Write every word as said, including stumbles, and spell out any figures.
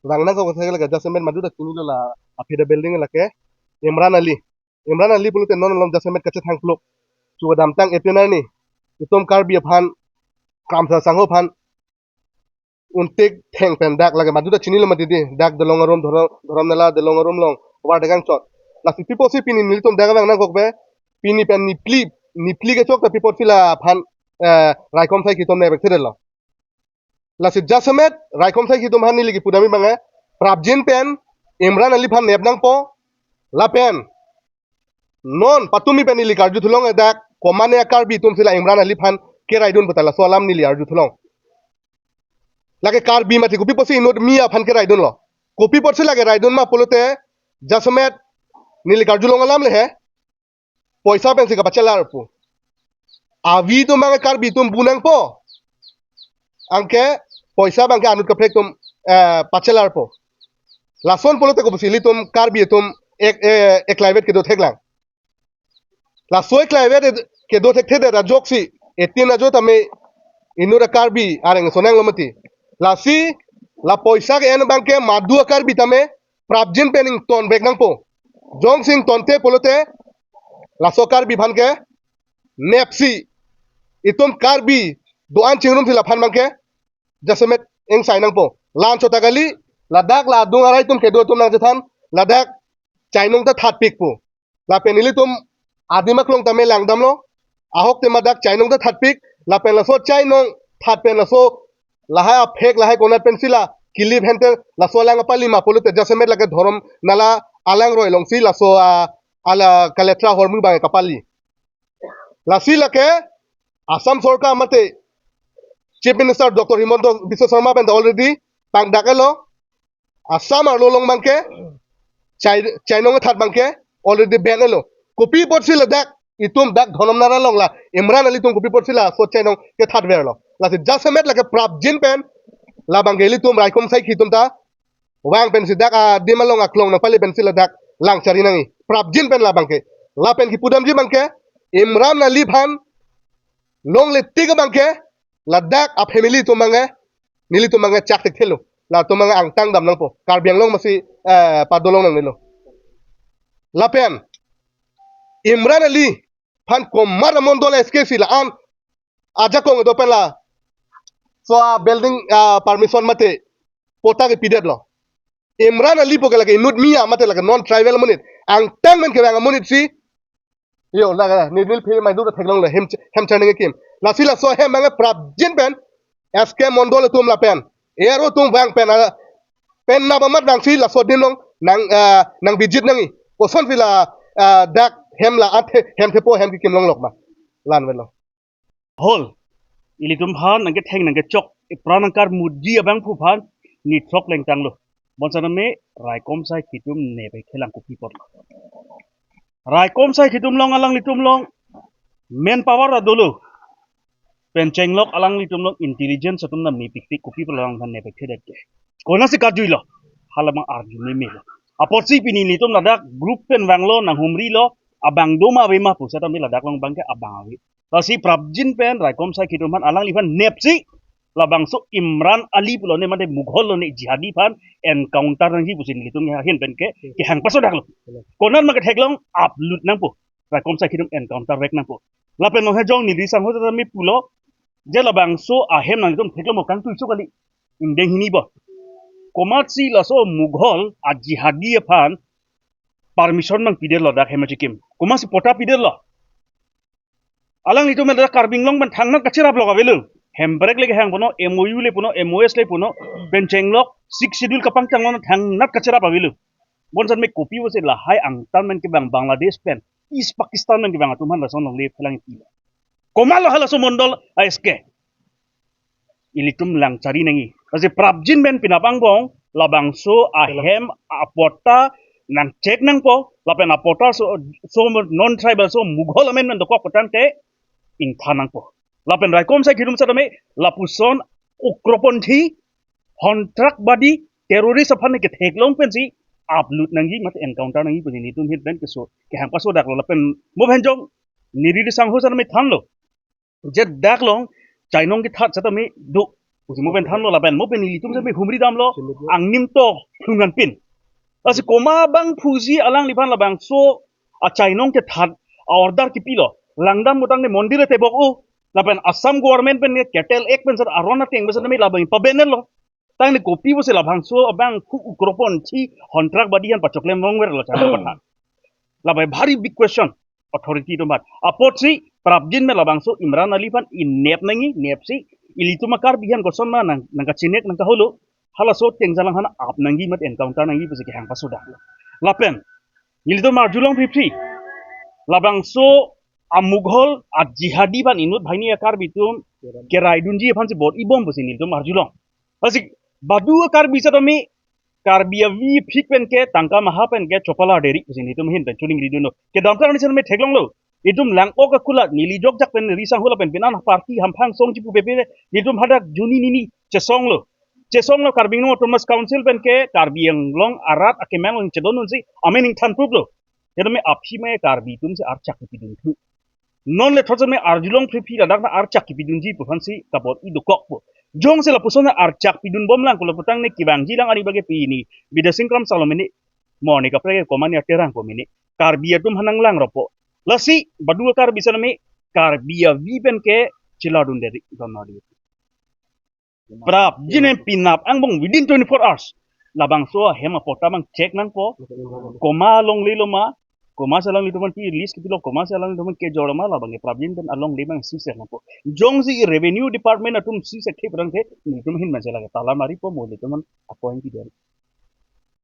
vang nangkok ke lake jasemet madu ta chinilo, la aphi ta building lake Imran Ali. Imran Ali pulote non along jasemet kachethang pluk. Chu damtang etinar ni itum Karbi aphan, Kramsa Sangho aphan untik theng pen dak lake madu ta chinilo mati di, dak Dolong arum, Dhorom, Dhorom Nala Dolong arum along war dagang chot. Lasi pi apotsi pini nelitum dak vang nangkok be, pini pen niphli, niphli kechok ta pi apotsi laphan, eh, raikom saikhi atum nepvek thedetlo. Lasi jasemet raikom saikhi atum aphan neli kipudam abang ke, prapjin pen Imran Ali aphan nep nangpo, lapen non patumi pen neli karju thulong, eh, dak komatne Karbi atum si la Imran Ali aphan keraidun puta laso alam neli arju thulong. Lake Karbi mati, kopi apotsi inut mi aphan keraidunlo? Kopi apotsi lake raidun ma pulote jasemet neli karjulong alam le he, poisa pensi kapachelar pu. Avi atum abang Karbi atum bu nangpo. Anke poisa abang ke anut kaprek atum, eh, pachelar po. Lason pulote kopusi ilitum Karbi atum ek, eh, eklaivet kedo theklang. Laso eklaivet kedo thekthedet ajoksi, etin ajo tame inut a Karbi areng sonang lo mati. Lasi la poisa ke-en abang ke madu a Karbi tame prapjin pen ingtonvek nangpo. Jongsi ingtonthe pulote laso Karbi aphan ke nepsi, itum Karbi do-an chingrumsi laphan abang ke jasemet ingsai nangpo. La-anchot ta kali, ladak la adung arai atum kedo atum nangchethan, ladak chainong ta thatpik pu. Lapen ilitum adim aklong tame langdamlo, ahok tema dak chainong ta thatpik, lapen laso chainong that pen laso lahai aphek lahai konat pensi la kilip hente laso alang apali ma pulote jasemet lake Dhorom Nala alangroi alongsi laso, ah, ala Kaletra ahormu abang kapali. Lasi lake Assam sorkar mate Chief Minister Doctor Himanta Biswa Sarma pen ta already pangdak-etlo, Assam arlo along abang ke chai, chainong kethat abang ke already ban-etlo. Kopi apotsi ladak itum dak Dhorom Nala along la Imran Ali atum kopi apotsi laso chainong kethatverlo? Lasi jasemet lake prapjin pen labang ke ilitum raikom saikhi atum ta vang pensi dak adim along aklong nangpale pensi ladak langchari nangji. Prapjin pen labang ke. Lapen kipudamji abang ke Imran Ali aphan longle tik abang ke ladak a family atum abang ke, nelitum abang ke chak thekthelo. Latum abang ke angtang dam nangpo. Karbi Anglong masi, eh, padolong nangnelo. Lapen Imran Ali aphan komat a mondol S K si la-an ajakong kedo pen laso a building, ah, permission mate patta kepidetlo. Imran Ali pu ke lake inut mi a mate lake non tribal amonit, angtang pen kevang amonit si. Yo, lake neli neli phi mai dur theklongle hem, hem charning akim. Lasi laso hem abang ke prapjin pen S K mondol atum lapen A R O atum vang pen, ah, pen nap amat vangsi laso adim along nang, ah, nang visit nangji. Kosonsi la, ah, dak hem la athe, hem thepo hem kekim longlok ma. La-an avelo. Hol, ilitum aphan nangketheng nangkechok, ipran nangkarmutji abangphu aphan ni throk lengtanglo. Bonsitame raikom saikhi atum nepvek thelang kopi apotlo. Raikom saikhi atum along alanglitum along manpower ta dolo. Pen chenglok alanglitum along intelligence atum ta mepikpik, kopi apotlo alang aphan nepvek thedet ke? Konatsi karjuilo? Hala abang arju memelo. Apotsi pini nelitum ladak group pen vanglo, nanghumrilo, abang do ma ave ma pu setame ladak along abang ke abang ave. Lasi prapjin pen raikom saikhi atum aphan alangliphan nepsi labangso Imran Ali pulo ne mate Mughal lo ne jihadi aphan encounter nangji pusi nelitum ahin pen ke kehang pasodaklo. Konat ma ketheklong, upload nangpo. Raikom saikhi atum encounter vek nangpo. Lapen nonhe jong neli sangho setame pulo, je labangso ahem nanglitum theklong mo, kangtui so kali. Ingdeng hini bo. Komatsi laso Mughal a jihadi aphan permission nangpidetlo dak hem achikim? Komatsi patta pidetlo? Alanglitum dak Karbi Anglong pen thangnat kacherap lok avelo. Hemprek le kehang puno, M O U le puno, M O S le puno, pen chenglok Sixth Schedule kapangchang lo thangnat kacherap avelo. Bonsitame kopi apotsi lahai angtan pen kevang Bangladesh pen, East Pakistan pen kevang atum aphan lason longle phelang pilo? Komatlo halaso mondol a S K? Ilitum langchari nangji. Lasi prapjin pen penap angbong labangso ahem apatta nangcheck nangpo, lapen apatta so, so non tribal, so Mughal amen pen dokok pu tangte ingthan nangpo. Lapen raikom saikhi atum setame lapuson ugroponthi, hontrakbadi, terrorist aphan ketheklong pensi upload nangji mate encounter nangji pusi nelitum ahin pen keso kehang pasodaklo. Lapen mo pen jong neli sangho setame thanlo, je dak along chainong kethat setame do. Pusi mo pen thanlo lapen mo pen ilitum seme humri damlo. Angnim to phlungan pin. Lasi komat abang pusi alangliphan labangso achainong kethat a-order kipilo. Langdam utang ne mondir tebok-o. Lapen Assam government pen ke Cartel Act pen sar aron ateng pen sar me labang pabenlo. Tangte kopi pusi labangso abang phu ukropon thi hontrak badi han pachoklem rongverlo channel patha. Labang bhari big question authority atum aphan. Apotsi prapjin me labangso Imran Ali aphan inep nangji, nepsi ilitum a-Karbi aphan kosonma nang nangkachinek nangkaholo. Halaso ateng jalang han ap nangji mat encounter nangji pusi kehang pasodak. Lapen ilitum arjulong phiphi. Labangso a-Mughal a-jihadi aphan inut banghini a-Karbi atum keraidunji aphansi bor-ibom pusi nelitum arjulong. Lasi badu a-Karbi setame Karbi avi phik pen ke tangka maha pen ke chopala deri pusi nelitum ahin pen choningridunlo. Kedamtang ni setame theklonglo. Itum lang-ok akulat neli jokjak pen risang hula pen pinan party hamphang song chipu pepe nelitum hadak juni nini chesonglo. Chesonglo Karbi Anglong Autonomous Council pen ke Karbi Anglong arat akemang along chedondunsi amen ingthan pruplo. Setame aphi me Karbi atumsi archak kipidun thu. Non le thotson me arjulong phiphi ladak na archak kipidunji pu aphansi kabor-i dokokpo. Jongsi lapuson na archak pidunbomlang pulo putang ne kevangjilang ani bage pini Bidya Sing Kramsa along mene, mo ne kaprek komat ne aterang ko mene. Karbi atum hanang lang ropo. Lasi badu a-Karbi setame Karbi avi pen ke chelardun deri don nadi. Prapjin pen pinap angbong within twenty-four hours. Labangso ahem apot abang check nangpo. Komat longlelo ma, komatsi alanglitum aphan pi-release kipilo, komatsi alanglitum aphan kejor ma, labang ke prapjin pen alongle abang seize nangpo. Jongsi revenue department atum seize thip rang the, nelitum ahin manse lake tala maripo mo nelitum aphan a-point pidun.